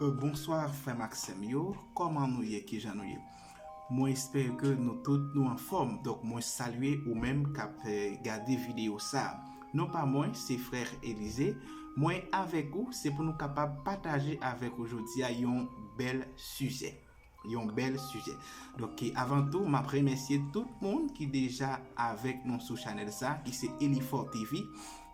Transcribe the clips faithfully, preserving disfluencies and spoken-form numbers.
Euh, bonswa frè m ak sè m yo, kòman nou ye, kijan nou ye? Mwen espere ke nou tout nou anfòm. Donk mwen salye ou menm k ap eh, gade videyo sa. Non pa mwen, se frè Elize. Mwen avèk ou, se pou nou kapab pataje avèk ou jodi a yon bèl sijè. Yon bèl sijè. Donk avan tou, m ap remèsye tout moun ki deja avèk nou sou chanèl sa, ki se Elifor T V,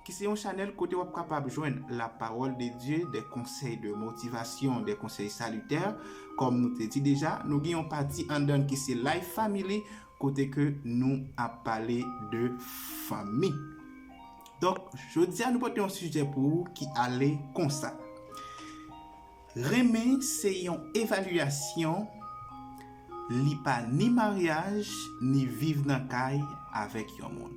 ki se yon chanèl kote w ap kapab jwenn la parole de Dieu, des conseils de motivation, des conseils salutaires. Kòm nou te di deja, nou gen yon pati anndan ki se Life Family, kote ke nou ap pale de fanmi. Donk jodi a nou pote yon sijè pou ou ki ale konsa. Renmen se yon evalyasyon, li pa ni maryaj ni viv nan kay avèk yon moun.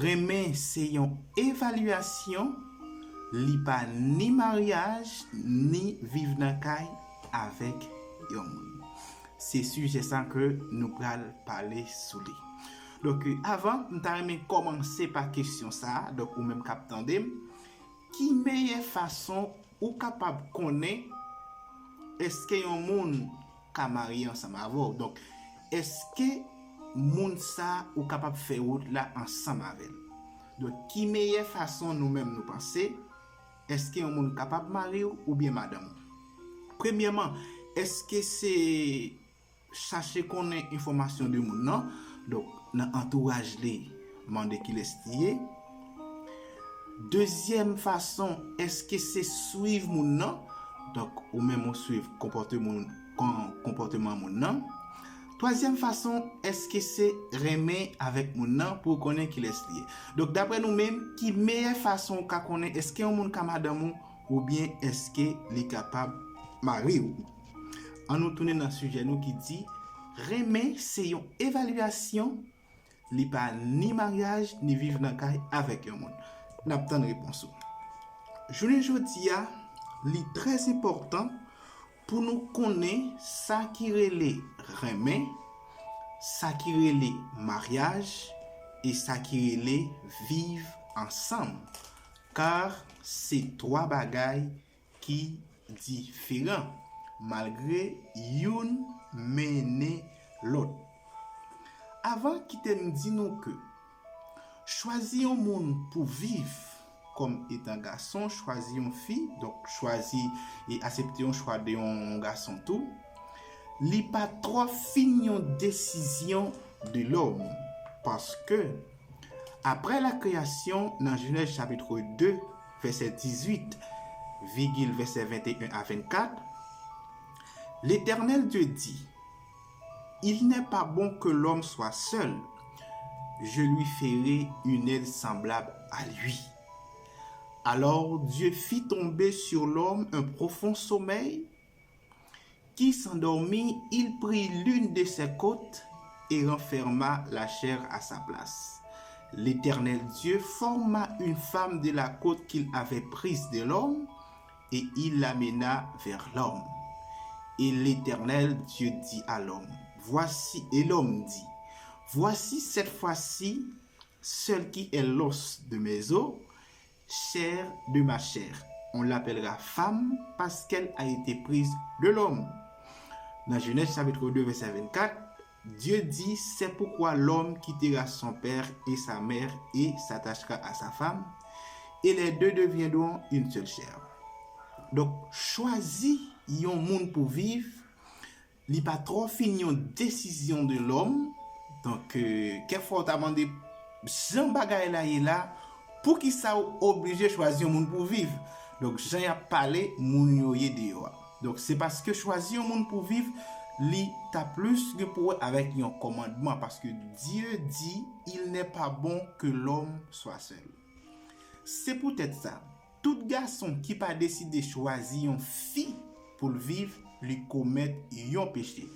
Renmen se yon evalyasyon, li pa ni maryaj ni viv nan kay avèk yon moun. Se sijè sa ke nou pral pale sou li. Donk avan, m ta renmen kòmanse pa kesyon sa a. Donk ou menm k ap tande m, ki meyè fason ou kapab konnen èske yon moun ka marye ansanm avè w? Donk èske moun sa ou kapab fè wout la ansanm avè l? Donk ki meyè fason nou menm nou panse èske yon moun kapab marye w oubyen madanm ou? Premyèman, èske se chache konnen enfòmasyon de moun nan? Donk nan antouraj li, mande kilès li ye. Dezyèm fason, èske se swiv moun nan? Donk ou menm ou swiv konpòteman moun nan. Twazyèm fason, èske se renmen avèk moun nan pou w konnen kilès li ye? Donk daprè nou menm, ki meyè fason ou ka konnen èske yon moun ka madanm ou oubyen èske li kapab mari w? Ann nou tounen nan sijè nou ki di, renmen se yon evalyasyon, li pa ni maryaj ni viv nan kay avèk yon moun. N ap tann repons ou. Jounen jodi a, li trè enpòtan pou nou konnen sa ki rele renmen, sa ki rele maryaj e sa ki rele viv ansanm. Kar se twa bagay ki diferan, malgre youn mennen lòt. Avan, kite m di nou ke chwazi yon moun pou viv, kòm etan gason, chwazi yon fi, donk chwazi e aksepte yon chwa de yon gason tou, li pa twò fin yon desizyon de lòm, paske apre la kreyasyon, nan Jenèz chapit de, vèsè dizuit, vigil vèsè venteyen a vennkat, Letènèl Dye di, Il n'est pas bon que l'homme soit seul. Je lui ferai une aide semblable à lui. Alors Dieu fit tomber sur l'homme un profond sommeil. Qui s'endormit, il prit l'une de ses côtes et renferma la chair à sa place. L'Éternel Dieu forma une femme de la côte qu'il avait prise de l'homme et il l'amena vers l'homme. Et l'Éternel Dieu dit à l'homme, voici, et l'homme dit, voici cette fois-ci, celle qui est l'os de mes os, chair de ma chair. On l'appellera femme parce qu'elle a été prise de l'homme. Dans Genèse chapitre deux, verset vingt-quatre, Dieu dit, c'est pourquoi l'homme quittera son père et sa mère et s'attachera à sa femme, et les deux deviendront une seule chair. Donk, chwazi yon moun pou viv, li pa twò fin yon desizyon de lòm. Donk, euh, kèk fwa w ta mande jan bagay la ye la, poukisa w oblije chwazi yon moun pou viv? Donk, jan y ap pale, moun yo ye deyò a. Donk, se paske chwazi yon moun pou viv, li ta plis gen pou wè avèk yon kòmandman, paske Dye di, il n'est pas bon que l'homme soit seul. Se poutèt sa, tout gason ki pa deside chwazi yon fi pou l viv, li komèt yon peche.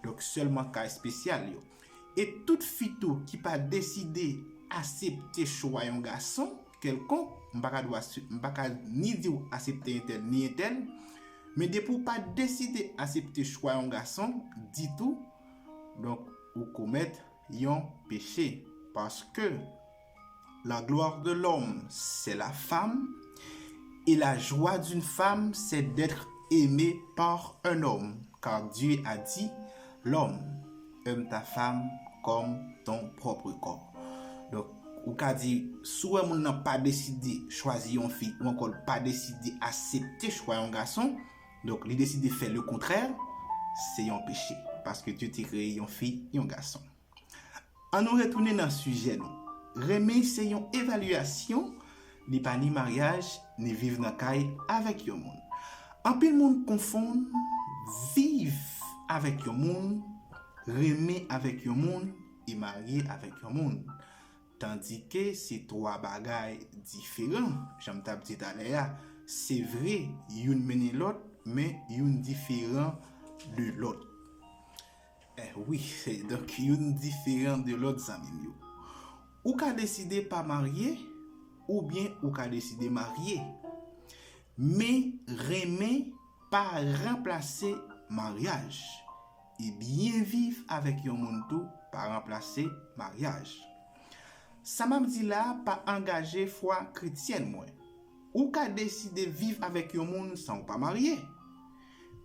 Donk, sèlman ka espesyal yo. E tout fi tou ki pa deside aksepte chwa yon gason kèlkonk, m pa ka di w, m pa ka ni di w aksepte entèl ni entèl, men depi w pa deside aksepte chwa yon gason ditou, donk, ou komèt yon peche. Paske la gloire de l'homme, c'est la femme, Et la joie d'une femme, c'est d'être aimée par un homme, car Dieu a dit, l'homme, aime ta femme comme ton propre corps. Donk, ou ka di, si w wè moun nan pa deside chwazi yon fi, ou ankò l pa deside aksepte chwa yon gason, donk li deside fè le kontrè, se yon peche. Paske Dye te kreye yon fi, yon gason. Ann nou retounen nan sijè nou. Renmen se yon evalyasyon, li pa ni maryaj, ni viv nan kay avèk yon moun. Anpil moun konfonn viv avèk yon moun, renmen avèk yon moun, e marye avèk yon moun. Tandike se twa bagay diferan, jan m t ap di talè a. Se vre, youn mennen lòt, men youn diferan de lòt. Eh wi, donk youn diferan de lòt, zanmi m yo. Ou ka deside pa marye, oubyen ou ka deside marye. Men renmen pa ranplase maryaj. E byen viv avèk yon moun tou pa ranplase maryaj. Sa m ap di la a pa angaje fwa kretyèn mwen. Ou ka deside viv avèk yon moun san w pa marye.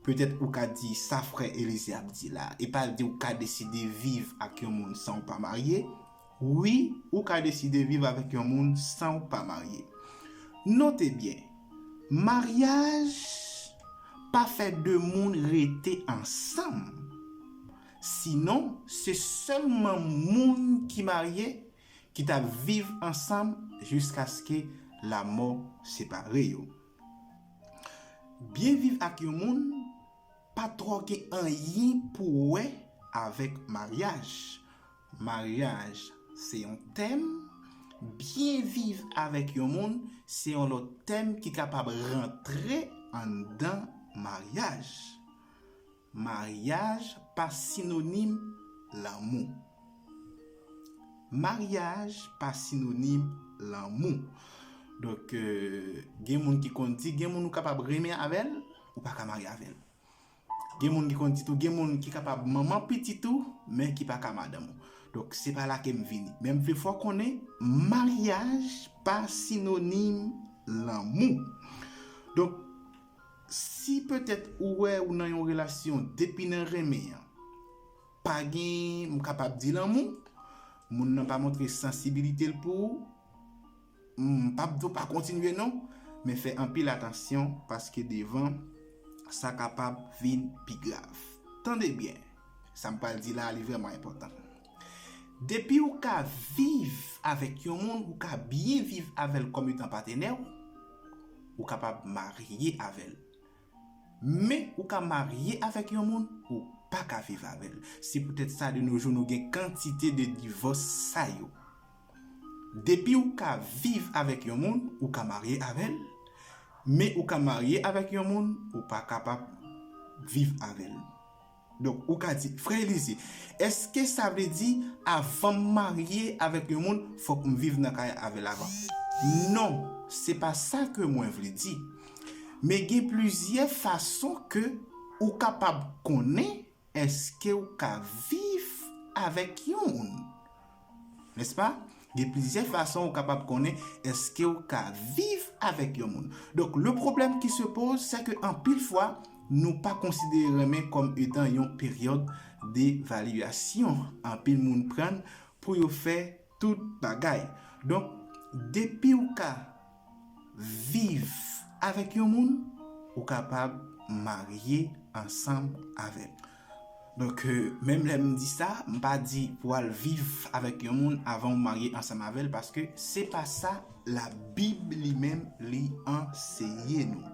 Petèt ou ka di sa frè Elize ap di la. E pa l di ou ka deside viv ak yon moun san w pa marye. Wi, ou ka deside viv avèk yon moun san w pa marye. Note byen, maryaj pa fè de moun rete ansanm. Sinon, se sèlman moun ki marye ki t ap viv ansanm jiskaske lamò separe yo. Byen viv ak yon moun pa twò gen anyen pou wè avèk maryaj. Maryaj se yon tèm, byen viv avèk yon moun se yon lòt tèm ki kapab rantre anndan maryaj. Maryaj pa sinonim lanmou. Maryaj pa sinonim lanmou. Donk, euh, gen moun ki konn di, gen moun ou kapab renmen avè l, ou pa ka marye avè l. Gen moun ki konn di tou, gen moun ki kapab manman pitit ou, men ki pa ka madanm ou. Donk, se pa la ke m vini. Men m vle fè w konnen, maryaj pa sinonim lanmou. Donk, si petèt ou wè ou nan yon relasyon depi nan renmen an, pa gen, m kapab di lanmou, moun nan pa montre sansibilite l pou ou, m p ap di w pa kontinye non, men fè anpil atansyon paske devan, sa kapab vin pi grav. Tande byen, sa m pral di la a, li vrèman enpòtan. Depi ou ka viv avèk yon moun, ou ka byen viv avè l kòm etan patnè w, ou kapab marye avè l. Men ou ka marye avèk yon moun, ou pa ka viv avè l. Se poutèt sa, de nos jours, nou gen kantite de divòs sa yo. Depi ou ka viv avèk yon moun, ou ka marye avè l. Men ou ka marye avèk yon moun, ou pa kapab viv avè l. Donk, ou ka di, frè Elize, èske sa vle di avan m marye avèk yon moun, fòk m viv nan kay avè l avan? Non, se pa sa ke mwen vle di. Men gen plizyè fason ke ou kapab konnen èske ou ka viv avèk yon moun. Nèspa? Gen plizyè fason ou kapab konnen èske ou ka viv avèk yon moun. Donk, le problème qui se pose, c'est que anpil fwa, nou pa konsidere renmen kòm etan yon peryòd devalyasyon. Anpil moun pran l pou yo fè tout bagay. Donk, depi ou ka viv avèk yon moun, ou kapab marye ansanm avè l. Donk, euh, menm lè m di sa, m pa di pou al viv avèk yon moun avan ou marye ansanm avè l, paske se pa sa Labib li menm li anseye nou.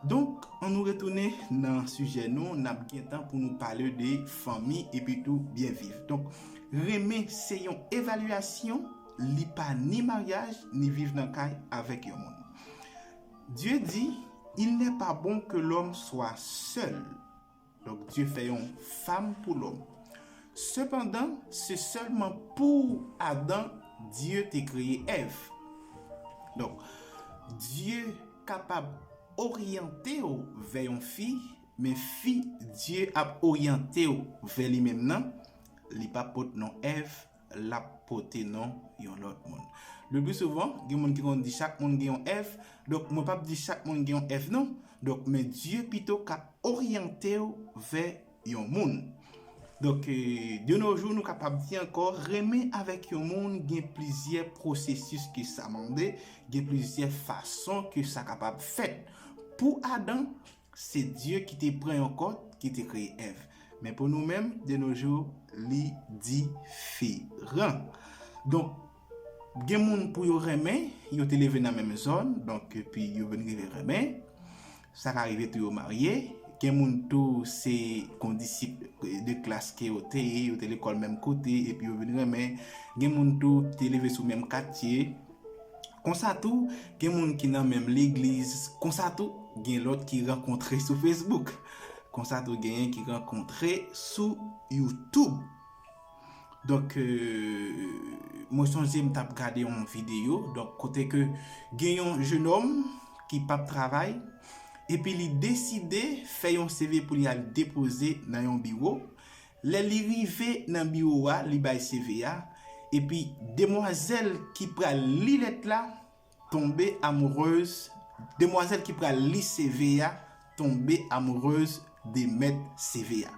Donk, ann nou retounen nan sijè nou, n ap gen tan pou nou pale de fanmi epi tou byen viv. Donk, renmen se yon evalyasyon, li pa ni maryaj, ni viv nan kay avèk yon moun. Dye di, il n'est pas bon que l'homme soit seul. Donk, Dye fè yon fanm pou lòm. Sepandan, se sèlman pou Adan Dye te kreye Èv. Donk, Dye kapab oryante w vè yon fi, men fi Dye ap oryante w vè li menm nan, li p ap pot non Èv, l ap pote non yon lòt moun. Le pli souvan, gen moun ki konn di chak moun gen yon Èv, donk mwen p ap di chak moun gen yon Èv non. Donk, men Dye pito k ap oryante w vè yon moun. Donk, de nos jours, nou kapab di ankò, renmen avèk yon moun gen plizyè pwosesis ke sa mande, gen plizyè fason ke sa kapab fèt. Pou Adan, se Dye ki te pran yon kòd, ki te kreye Èv. Men pou nou menm, de nos jours, li diferan. Donk, gen moun pou yo renmen, yo te leve nan menm zòn, donk, epi yo vin rive renmen. Sa ka rive tou yo marye. Gen moun tou se kondisip de klas ke yo te ye, yo te lekòl menm kote, epi yo vin renmen. Gen moun tou te leve sou menm katye. Konsa tou, gen moun ki nan menm legliz. Konsa tou, gen lòt ki rankontre sou Facebook. Konsa tou, genyen ki rankontre sou YouTube. Donk, euh, mwen sonje m t ap gade yon videyo, donk, kote ke gen yon jenòm ki p ap travay, epi li deside fè yon C V pou li al depoze nan yon biwo. Lè li rive nan biwo a, li bay C V a, epi demwazèl ki pral li lèt la tonbe amourez, demwazèl ki pral li C V a tonbe amourez de mèt C V a.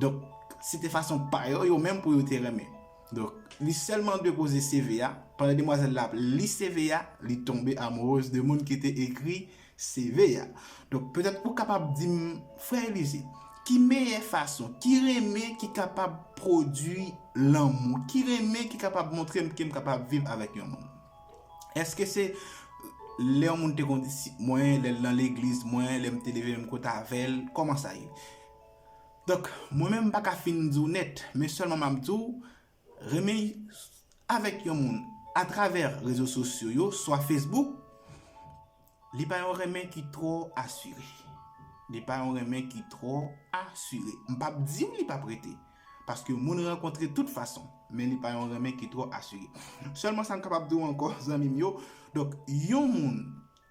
Donk, se te fason pa yo, yo menm pou yo te renmen. Donk, li sèlman depoze C V a, pandan demwazèl la ap li C V a, li tonbe amourez de moun ki te ekri C V a. Donk, petèt ou kapab di m, Frè Elize, ki meyè fason, ki renmen ki kapab pwodui lanmou, ki renmen ki kapab montre m ke m kapab viv avèk yon moun? Èske se lè yon moun te kondisip mwen, lè l nan legliz mwen, lè m te leve menm kote avè l, kòman sa ye? Donk, mwen menm m pa ka fin di w nèt, men sèlman m ap di w, renmen avèk yon moun atravè rezo sosyo yo, swa Facebook, li pa yon renmen ki twò asire. Li pa yon renmen ki twò asire. M p ap di w li p ap rete. Paske moun rankontre tout fason, men li pa yon renmen ki twò asire. Sèlman sa m kapab di w ankò, zanmi m yo. Donk, yon moun,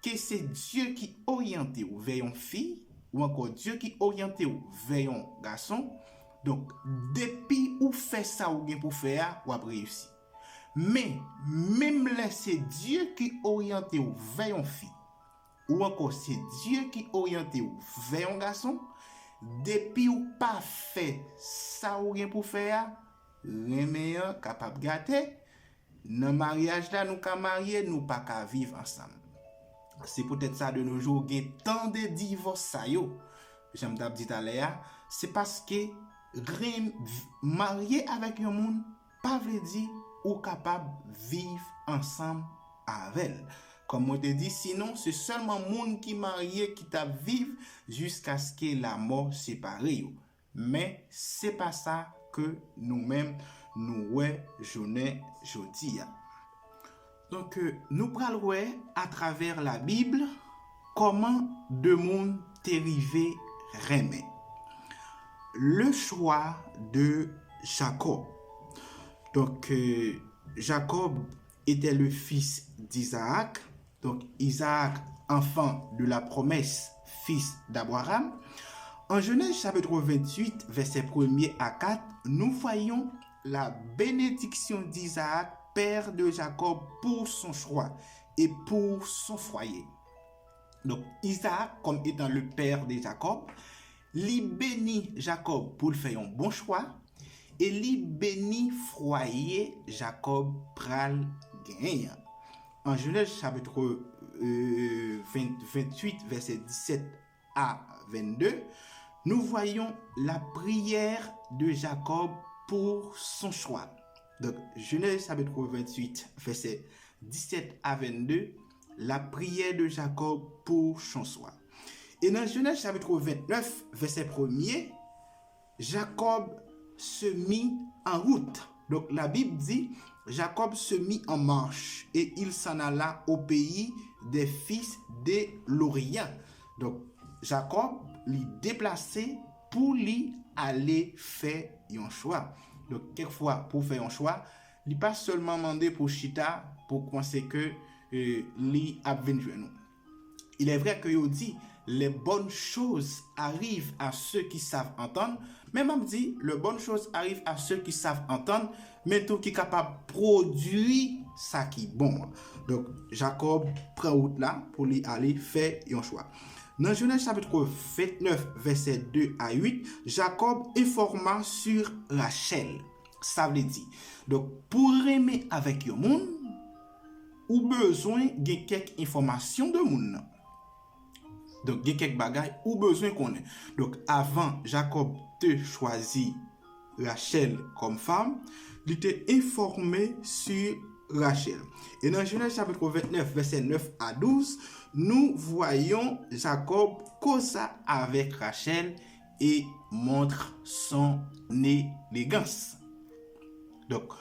ke se Dye ki oryante w vè yon fi, ou ankò Dye ki oryante w vè yon gason, donk, depi ou fè sa ou gen pou fè a, w ap reyisi. Men, menm lè se Dye ki oryante w vè yon fi, ou ankò se Dye ki oryante w vè yon gason, depi ou pa fè sa ou gen pou fè a, renmen an kapab gate. Nan maryaj la, nou ka marye, nou pa ka viv ansanm. Se poutèt sa, de nos jours, gen tan de divòs sa yo. Jan m t ap di talè a, se paske ren-, marye avèk yon moun pa vle di ou kapab viv ansanm avè l. Kòm mwen te di, sinon, se sèlman moun ki marye ki t ap viv jiskaske lamò separe yo. Men, se pa sa ke nou menm nou wè jounen jodi a. Donk, euh, nou pral wè atravè Labib kòman de moun te rive renmen. Le choix de Jacob. Donk, euh, Jacob était le fils d'Isaac. Donc, Isaac, enfant de la promesse, fils d'Abraham. En Genèse chapitre vingt-huit, verset premier à quatre, nous voyons la bénédiction d'Isaac, père de Jacob, pour son choix et pour son foyer. Donk, Isaac, comme étant le père de Jacob, li beni Jacob pou l fè yon bon chwa, e li beni fwaye Jacob pral genyen an. An Jenèz chapit, euh, vingt, vingt-huit, vèsè disèt a vennde, nous voyons la prière de Jacob pour son choix. Donc, Genèse chapitre vingt-huit, verset dix-sept à vingt-deux, la prière de Jacob pour son choix. Et dans Genèse chapitre vingt-neuf, verset premier, Jacob se mit en route. Donc la Bible dit, Jacob se mit en marche et il s'en alla au pays des fils de l'Orient. Donk, Jacob, li deplase pou li ale fè yon chwa. Donk, kèk fwa, pou fè yon chwa, li pa sèlman mande pou chita, pou panse ke, euh, li ap vin jwenn ou. Il est vrai que yo di, Les bonnes choses arrivent à ceux qui savent entendre. Men m ap di, les bonnes choses arrivent à ceux qui savent entendre, men tou ki kapab pwodui sa ki bon an. Donk, Jakòb pran wout la pou li ale fè yon chwa. Nan Jenèz chapit vennèf, vèsè de a uit, Jakòb enfòma sou Rachèl. Sa vle di, donk, pou renmen avèk yon moun, ou bezwen gen kèk enfòmasyon de moun nan. Donk, gen kèk bagay ou bezwen konnen. Donk, avan Jakòb te chwazi Rachèl kòm fanm, li te enfòme sou Rachèl. E nan Jenèz chapit vennèf, vèsè nèf a douz, nou voyons Jacob causa avec Rachel et montre son élégance. Donk,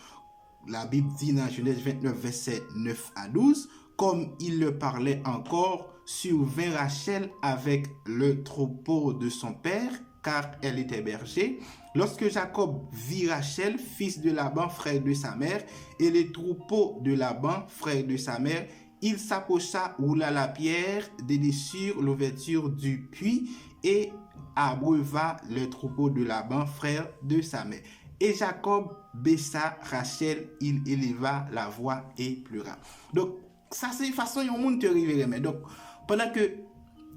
Labib di nan Jenèz vennèf, vèsè nèf a douz, comme il leur parlait encore, survint Rachel avec le troupeau de son père, car elle était berger. Lorsque Jacob vit Rachel, fils de Laban, frère de sa mère, et les troupeaux de Laban, frère de sa mère, il s'approcha, roula la pierre de dessus l'ouverture du puits et abreuva les troupeaux de Laban, frère de sa mère. Et Jacob baissa Rachel, il éleva la voix et pleura. Donk, sa se fason yon moun te rive renmen. Donk, pandan ke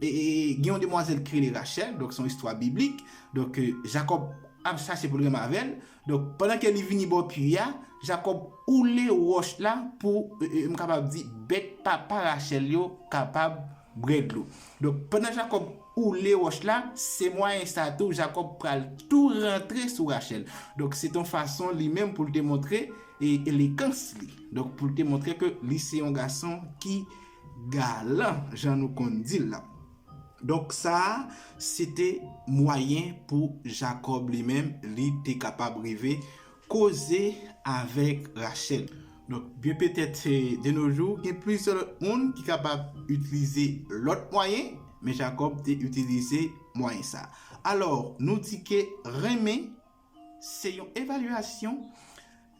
e, e, gen yon demwazèl ki rele Rachèl, donk se yon istwa biblik. Donk, e, Jakòb ap chache pou l renmen avè l. Donk, pandan ke li vini bò pwi a, Jakòb woule wòch la pou, e, e, m kapab di, bèt papa Rachèl yo kapab bwè dlo. Donk, pandan Jakòb woule wòch la, se mwayen sa tou, Jakòb pral tou rantre sou Rachèl. Donk, se t on fason li menm pou l te montre e, elegans li. Donk, pou l te montre ke li se yon gason ki galan, jan nou konn di l la. Donk, sa a, se te mwayen pou Jakòb li menm, li te kapab rive koze avèk Rachèl. Donk, byen petèt, e, de nos jours, gen plizyè lòt moun ki kapab itilize lòt mwayen, men Jakòb te itilize mwayen sa a. Alò, nou di ke renmen, se yon evalyasyon,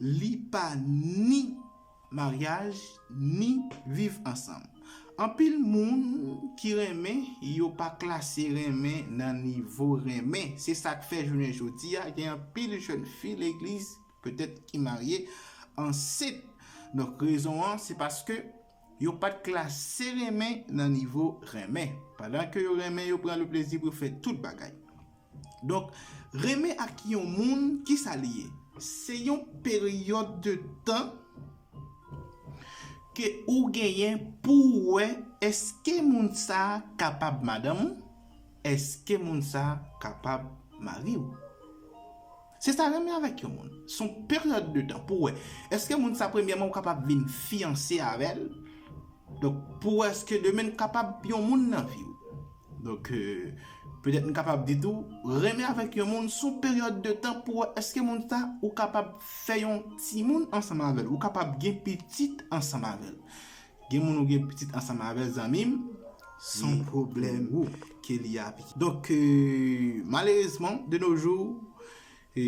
li pa ni maryaj, ni viv ansanm. Anpil moun ki renmen, yo pa klase renmen nan nivo renmen. Se sa k fè jounen jodi a, gen anpil jèn fi legliz, petèt ki marye, ansent. Donk, rezon an, se paske yo pa t klase renmen nan nivo renmen. Pandan ke yo renmen, yo pran le plezi pou yo fè tout bagay. Donk, renmen ak yon moun, ki sa li ye? Se yon peryòd de tan ke ou genyen pou w wè èske moun sa a kapab madanm ou, èske moun sa a kapab mari w. Se sa renmen avèk yon moun. Se yon peryòd de tan pou w wè èske moun sa, premyèman, ou kapab vin fiyanse avè l. Donk, pou w wè èske demen n kapab yon moun nan vi w. Donk, e, petèt n kapab di tou, renmen avèk yon moun se yon peryòd de tan pou w wè èske moun sa ou kapab fè yon timoun ansanm avè l, ou kapab gen pitit ansanm avè l. Gen moun ou gen pitit ansanm avè l, zanmi m, se yon pwoblèm ke li ap. Donk, e, malerezman, de nos jours, e,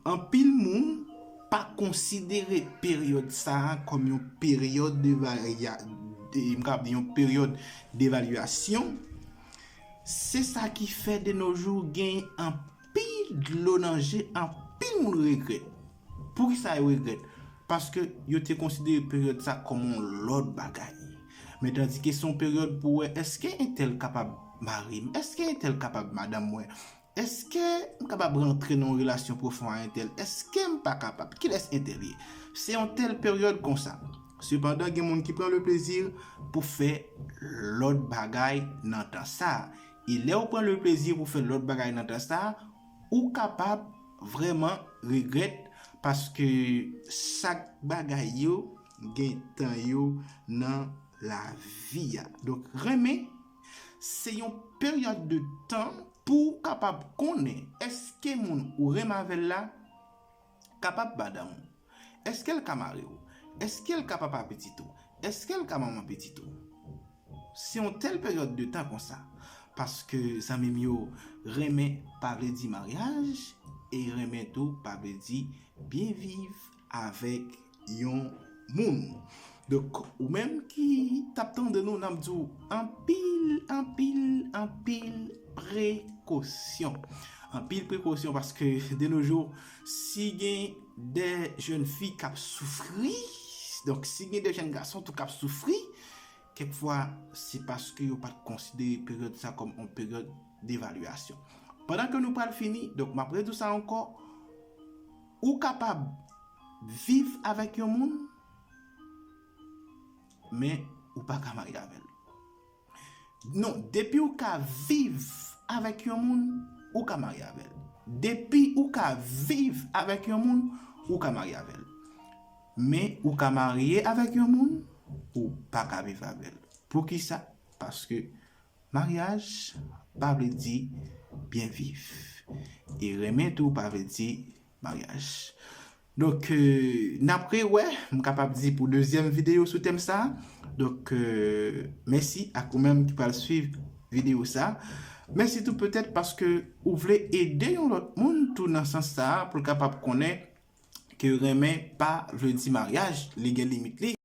anpil moun pa konsidere peryòd sa a kòm yon peryòd de varya-, de, m kapab di yon peryòd devalyasyon. Se sa ki fè de nos jours gen anpil dlo nan je, anpil moun regrèt. Poukisa yo regrèt? Paske yo te konsidere peryòd sa kòm yon lòt bagay. Men tandike se yon peryòd pou wè èske entèl kapab mari m, èske entèl kapab madanm mwen, èske m kapab rantre nan yon relasyon pwofon a entèl, èske m pa kapab, kilès entèl ye? Se yon tèl peryòd konsa. Sepandan, gen moun ki pran le plezi pou fè lòt bagay nan tan sa a. E lè w pran le plezi pou fè lòt bagay nan tan sa a, ou kapab vrèman regrèt, paske chak bagay yo gen tan yo nan lavi a. Donk, renmen, se yon peryòd de tan pou w kapab konnen èske moun ou renmen avè l la kapab madanm ou. Èske l ka mari w? Èske l ka papa pitit ou? Èske l ka manman pitit ou? Se yon tèl peryòd de tan konsa. Paske, zanmi m yo, renmen pa vle di maryaj, e renmen tou pa vle di byen viv avèk yon moun. Donk, ou menm ki t ap tande nou, n ap di w anpil, anpil, anpil prekosyon. Anpil prekosyon paske de nos jours, si gen de jèn fi k ap soufri, donk si gen de jèn gason tou k ap soufri, kèkfwa se paske yo pa t konsidere peryòd sa kòm yon peryòd devalyasyon. Pandan ke nou pral fini, donk m ap redi w sa ankò, ou kapab viv avèk yon moun, men ou pa ka marye avè l. Non, depi ou ka viv avèk yon moun, ou ka marye avè l. Depi ou ka viv avèk yon moun, ou ka marye avè l. Men ou ka marye avèk yon moun, ou pa ka viv avè l. Poukisa? Paske maryaj pa vle di byen viv. E renmen tou pa vle di maryaj. Donk, euh, n ap rewè, m kapab di pou dezyèm videyo sou tèm sa. Donk, euh, mèsi ak ou menm ki pral swiv videyo sa. Mèsi tou petèt paske ou vle ede yon lòt moun tou nan sans sa pou l kapab konnen ke renmen pa vle di maryaj, li gen limit li.